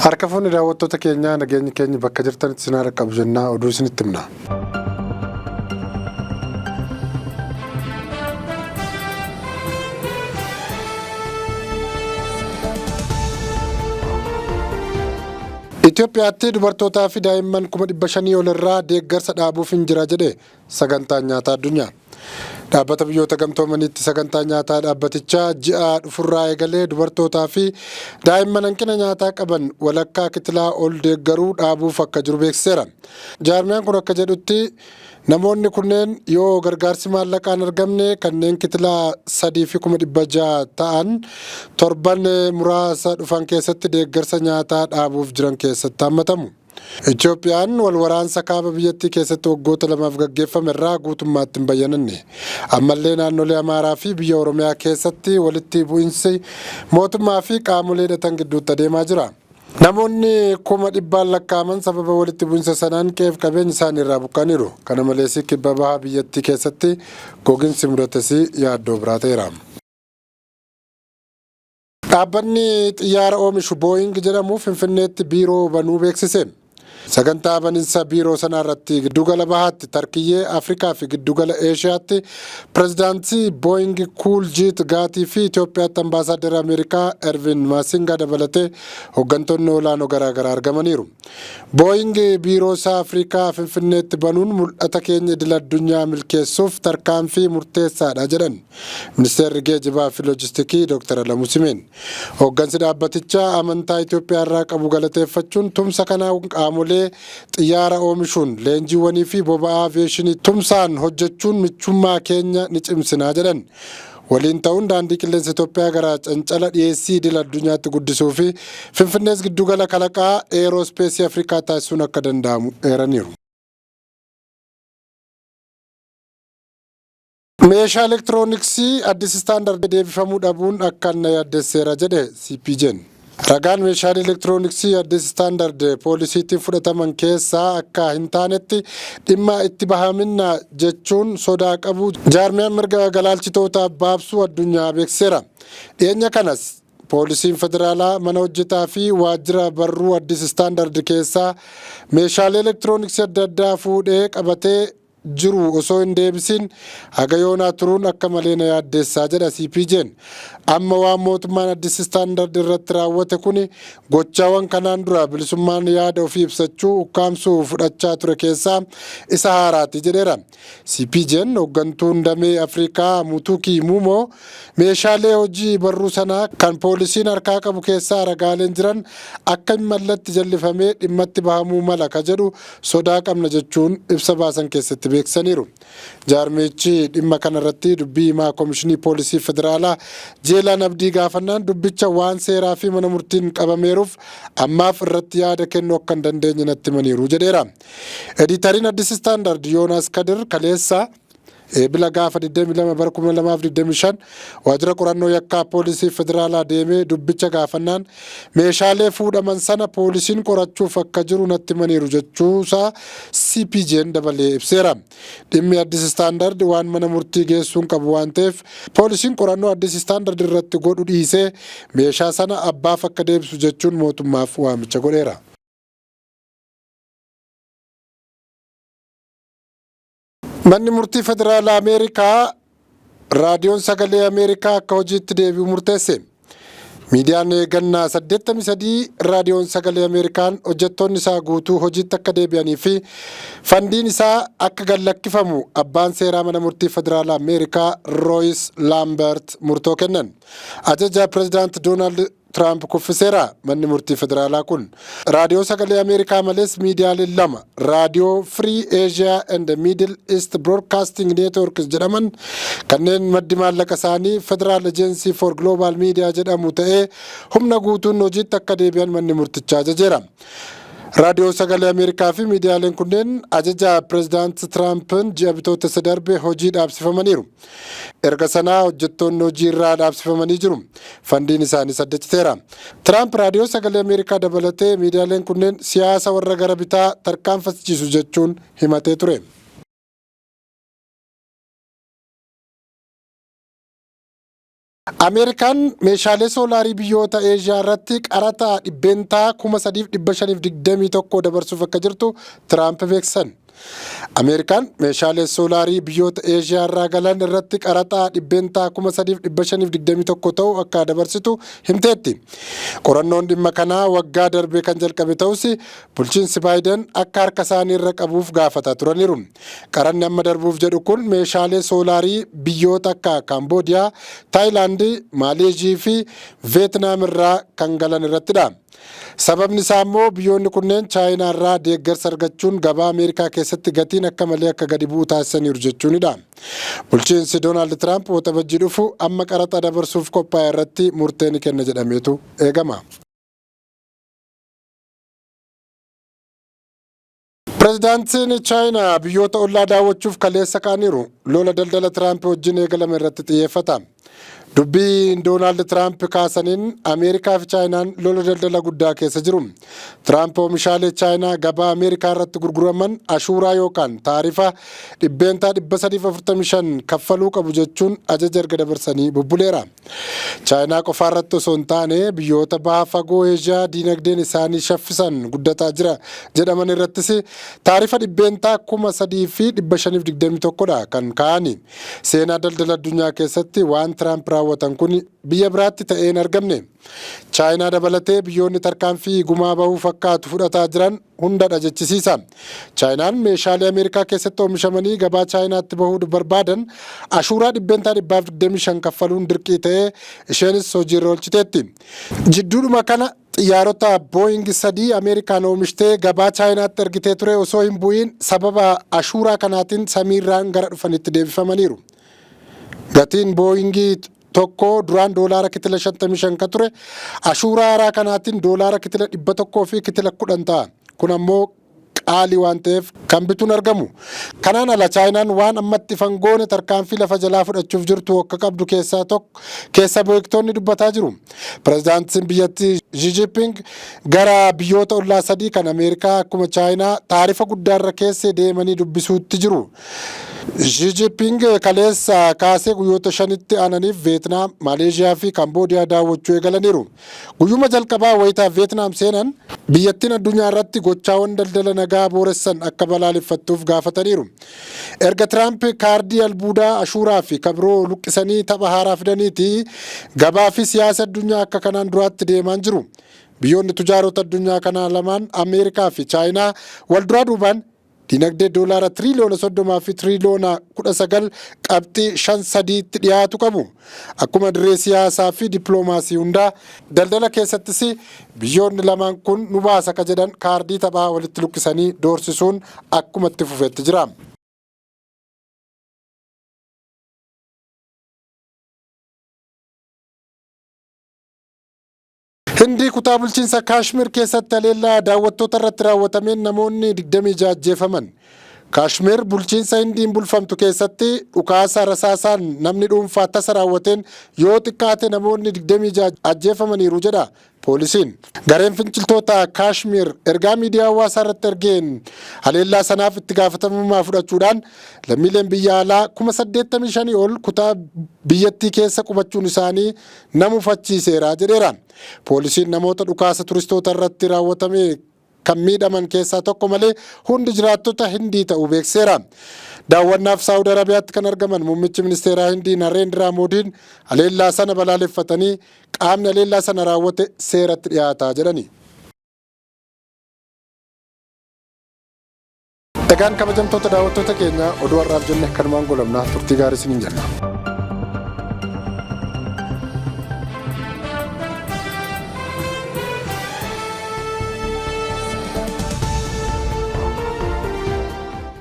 Harka fuunni daawwattoota keenyaa, nageenyi keenya bakka jirtanitti isin haa dhaqqabu jennaa oduu isinitti himna. Itoophiyaatti dubartootaa fi daa'imman 500,000 ol irraa deeggarsa dhaabuuf hin jira jedhe sagantaan nyaataa addunyaa. Dhaabbata Biyyoota Gamtoomaniitti sagantaa nyaataa dhaabbatichaa ji'a dhufurraa eegalee dubartootaa fi daa'imman hanqina nyaataa qaban walakkaa kitilaa ol deeggaruu dhaabuuf akka jiru beeksiseera. Jaarmiyaan kun akka jedhutti, namoonni kunneen yoo gargaarsi maallaqaa hin argamne kanneen kitilaa 3,600,000 ta'an torban muraasa dhufan keessatti deeggarsa nyaataa dhaabuuf jiran keessatti hammatamu. Itoophiyaan wal waraansa kaaba biyyattii keessatti waggoota lamaaf gaggeeffame irraa guutummaatti hin bayyananne. Ammallee naannolee Amaaraa fi biyya Oromiyaa keessatti walitti bu'insi mootummaa fi qaamolee hidhatan gidduutti adeemaa jira. Namoonni kuma dhibbaan lakkaa'aman sababa walitti bu'insa sanaan qe'eef qabeenya isaanii irraa buqqa'aniiru. Kana malees kibba baha biyyattii keessatti goginsi mudates yaaddoo biraa ta'eera. Dhaabbanni xiyyaara oomishu Booying jedhamu Finfinneetti biiroo banuu beeksise. Sagantaa baninsa biiroo sanaa irratti Giddugala Bahaatti, Tarkiyyee, Afrikaa fi Giddugala Eeshiyaatti pirezidaantii Booying Kuuljiit Gaatii fi Itoophiyaatti ambaasaaddara Ameerikaa Ervin Maasingaa dabalatee hooggantoonni olaanoo garaagaraa argamaniiru. Booying biiroo isaa Afrikaa Finfinneetti banuun mul'ata keenya idil addunyaa milkeessuuf tarkaanfii murteessaadha jedhan Ministeerri Geejibaa fi Loojistikii Dooktar Alamuu Simeen. Hooggansi dhaabbatichaa amantaa Itoophiyaa irraa qabu galateeffachuun tumsa kanaan qaamolee xiyyaara oomishuun leenjiiwwanii fi boba'aa aviyeeshinii tumsaan hojjechuun michummaa keenya ni cimsina jedhan. Waliin ta'uun daandii qilleensa Itoophiyaa gara cancala dhiyeessii idil addunyaatti guddisuu fi Finfinnees giddugala kalaqaa eeroospeesii Afrikaa taasisuun akka danda'amu eeraniiru. Meeshaa elektirooniksii Addis Standard deebifamuu dhabuun akkaan na yaaddesseera jedhe CPJn. Ragaan meeshaalee elektirooniksii Addis Standard poolisiitiin fudhataman keessaa akka hin taanetti dhimma itti bahaminna jechuun sodaa qabu jaarmiyaan mirga galaalchitootaaf baabsuu addunyaa beeksiseera. Dhiyeenya kanas Poolisiin Federaalaa mana hojjetaa fi waajjira barruu Addis Standard keessaa meeshaalee elektirooniksii adda addaa fuudhee qabatee jiru osoo hin deebisiin haga yoonaa turuun akka malee na yaaddeessaa jedha CPJn. Amma waan mootummaan Addis Standard irratti raawwate kuni gochaawan kanaan dura bilisummaan yaada ofii ibsachuu ukkaamsuu fudhachaa ture keessaa isa haaraati jedheera. CPJn hooggantuun damee Afrikaa Mutukii Mumoo meeshaalee hojii barruu sanaa kan poolisiin harkaa qabu keessaa ragaaleen jiran akka hin mallatti jallifamee dhimmatti bahamuu mala ka jedhu sodaa qabna jechuun ibsa baasan keessatti beeksisaniiru. Jaarmiyichi dhimma kanarratti dubbii himaa Komishinii Poolisii Federaalaa Jeelaan Abdii gaafannaan dubbicha waan seeraa fi mana murtiin qabameeruuf ammaaf irratti yaada kennuu akka hin dandeenye natti himaniiru jedheera. Editariin Addis Standard Yoonaas Kadir kaleessa Eebila gaafa 22 bara 2025 waajjira qorannoo yakkaa poolisii federaalaa deemee dubbicha gaafannaan meeshaalee fuudhaman sana poolisiin qorachuuf akka jiru natti himaniiru jechuusaa CPJn dabalee ibseera. Dhimmi Addis Standard waan mana murtii geessuun qabu waan ta'eef poolisiin qorannoo Addis Standard irratti godhu dhiisee meeshaa sana abbaaf akka deebisu jechuun mootummaaf waamicha godheera. Manni murtii federaalaa Ameerikaa raadiyoon sagalee Ameerikaa akka hojiitti deebi'u murteesse. Miidiyaan gannaa 83 raadiyoon sagalee Ameerikaan hojjettoonni isaa guutuu hojiitti akka deebi'anii fi fandiin isaa akka gad lakkifamu abbaan seeraa mana murtii federaalaa Ameerikaa Rooyis Laambert murtoo kennan. Ajaja pirezidaant Doonaald Tiraamp kuffiseera. Manni murtii federaalaa kun raadiyoo sagalee Ameerikaa malees miidiyaaleen lama Raadiyoo Free Asia and Middle East Broadcasting Networks jedhaman kanneen maddi maallaqa isaanii Federal Agency for Global Media jedhamu ta'ee humna guutuun hojiitti akka deebi'an manni murtichaa ajajeera. Raadiyoo Sagalee Ameerikaa fi miidiyaaleen kunneen ajaja pirezidaant Tiraampiin ji'a bitootessa darbe hojii dhaabsifamaniiru. Erga sanaa hojjettoonni hojii irraa dhaabsifamanii jiru. Fandiin isaaniis adda citeera. Tiraamp Raadiyoo Sagalee Ameerikaa dabalatee miidiyaaleen kunneen siyaasa warra gara bitaa tarkaanfachiisu jechuun himatee ture. Ameerikaan meeshaalee soolaarii biyyoota Eeshiyaa irratti qaraxa 3,521% dabarsuuf akka jirtu Tiraamp beeksisan. Ameerikaan meeshaalee soolaarii biyyoota Eeshiyaa irraa galan irratti qaraxa 3,521% ta'u akka dabarsitu himteetti. Qorannoon dhimma kanaa waggaa darbe kan jalqabe ta'us, bulchiinsi Baayiden akka harka isaanii irra qabuuf gaafataa turaniiru. Qaranni amma darbuuf jedhu kun meeshaalee soolaarii biyyoota akka Kaamboodiyaa, Taayilaand, Maaleezii fi Veetnaam irraa kan galan irrattidha. Sababni isaa immoo biyyoonni kunneen Chaayinaa irraa deeggarsa argachuun gabaa Ameerikaa keessatti gatiin akka malee akka gadi bu'u taasisaniiru jechuunidha. Bulchiinsi Doonaald Tiraamp Waxabajjii dhufu amma qaraxa dabarsuuf qophaa'e irratti murtee ni kenna jedhameetu eegama. Pireezidaantiin Chaayinaa biyyoota ollaa daawwachuuf kaleessa ka'aniiru. Lola daldala Tiraamp wajjin eegalame irratti xiyyeeffata. Dubbiin Doonaald Tiraamp kaasaniin Ameerikaa fi Chaayinaan lola daldala guddaa keessa jiru. Tiraamp oomishaalee Chaayinaa gabaa Ameerikaa irratti gurguraman ashuuraa yookaan taarifa 345% kaffaluu qabu jechuun ajaja erga dabarsanii bubbuleera. Chaayinaa qofaa irratti osoo hin taane, biyyoota baha fagoo Eeshiyaa diinagdeen isaanii shaffisan guddataa jira jedhaman irrattis taarifa 3,521%dha kan kaa'ani. Seenaa daldala addunyaa keessatti waan Tiraamp raawwatan kun biyya biraatti ta'ee hin argamne. Chaayinaa dabalatee biyyoonni tarkaanfii gumaa bahuu fakkaatu fudhataa jiran hundadha jechisiisa. Chaayinaan meeshaalee Ameerikaa keessatti oomishamanii gabaa Chaayinaatti bahuu barbaadan ashuuraa 125% kaffaluun dirqii ta'ee isheenis hojiirra oolchiteetti. Jidduudhuma kana xiyyaarota Booying 3 Ameerikaan oomishtee gabaa Chaayinaatti ergitee ture osoo hin bu'iin sababa ashuuraa kanaatiin samiirraan gara dhufanitti deebifamaniiru. Gatiin Booyingii tokko duraan doolaara kitila 55 ka ture ashuuraa haaraa kanaatiin doolaara kitila 100 fi kitila 10 ta'a. Kun ammoo qaalii waan ta'eef kan bituun argamu. Kanaan ala Chaayinaan waan ammatti ifan goone tarkaanfii lafa jalaa fudhachuuf jirtu akka qabdu keessaa tokko keessa beektonni dubbataa jiru. Pireezidaantiin biyyattii Xi Jinping gara biyyoota ollaa sadii kan Ameerikaa akkuma Chaayinaa taarifa guddaarra keessee deemanii dubbisuutti jiru. Xi Jinping kaleessa kaasee guyyoota 5tti aananiif Veetnaam, Maaleeshiyaa fi Kaamboodiyaa daawwachuu eegalaniiru. Guyyuma jalqabaa wayitaa Veetnaam seenan, biyyattiin addunyaa irratti gochaawwan daldala nagaa booressan akka balaaleffattuuf gaafataniiru. Erga Tiraamp kaardii albuudaa, ashuuraa fi kabiroo luqqisanii tapha haaraa fidaniiti gabaa fi siyaasa addunyaa akka kanaan duraatti deemaan jiru. Biyyoonni tujaarota addunyaa kanaa lamaan, Ameerikaa fi Chaayinaa, wal duraa duubaan dinagdee doolaara tiriiliyoona 30 fi tiriiliyoona 19.53tti dhiyaatu qabu. Akkuma dirree siyaasaa fi dippiloomaasii hundaa, daldala keessattis biyyoonni lamaan kun nu baasa ka jedhan kaardii taphaa walitti luqqisanii doorsisuun akkuma itti fufetti jira. Hindii kutaa bulchiinsa Kaashmir keessatti haleellaa daawwattoota irratti raawwatameen namoonni 26 ajjeefaman. Kaashmir bulchiinsa Hindiin bulfamtu keessatti dhukaasa rasaasaan namni dhuunfaa tasa raawwateen yoo xiqqaate namoonni 26 ajjeefamaniiru jedha poolisiin. Gareen finciltoota Kaashmir ergaa miidiyaa hawaasaa irratti ergeen haleellaa sanaaf itti gaafatamummaa fudhachuudhaan, lammiileen biyya alaa 85,000 ol kutaa biyyattii keessa qubachuun isaanii nama mufachiiseera jedheera. Poolisiin namoota dhukaasa turistoota irratti raawwatame kan miidhaman keessaa tokko malee hundi jiraattota Hindii ta'uu beeksiseera. Daawwannaaf Saawud Arabiyaatti kan argaman muummichi ministeeraa Hindii Nareendraa Moodiin haleellaa sana balaaleffatanii, qaamni haleellaa sana raawwate seeratti dhiyaataa jedhani. Egaan kabajamtoota daawwattoota keenya, oduu har'aaf jenne kanumaan goolabna. Turtii gaarii isiniin jenna.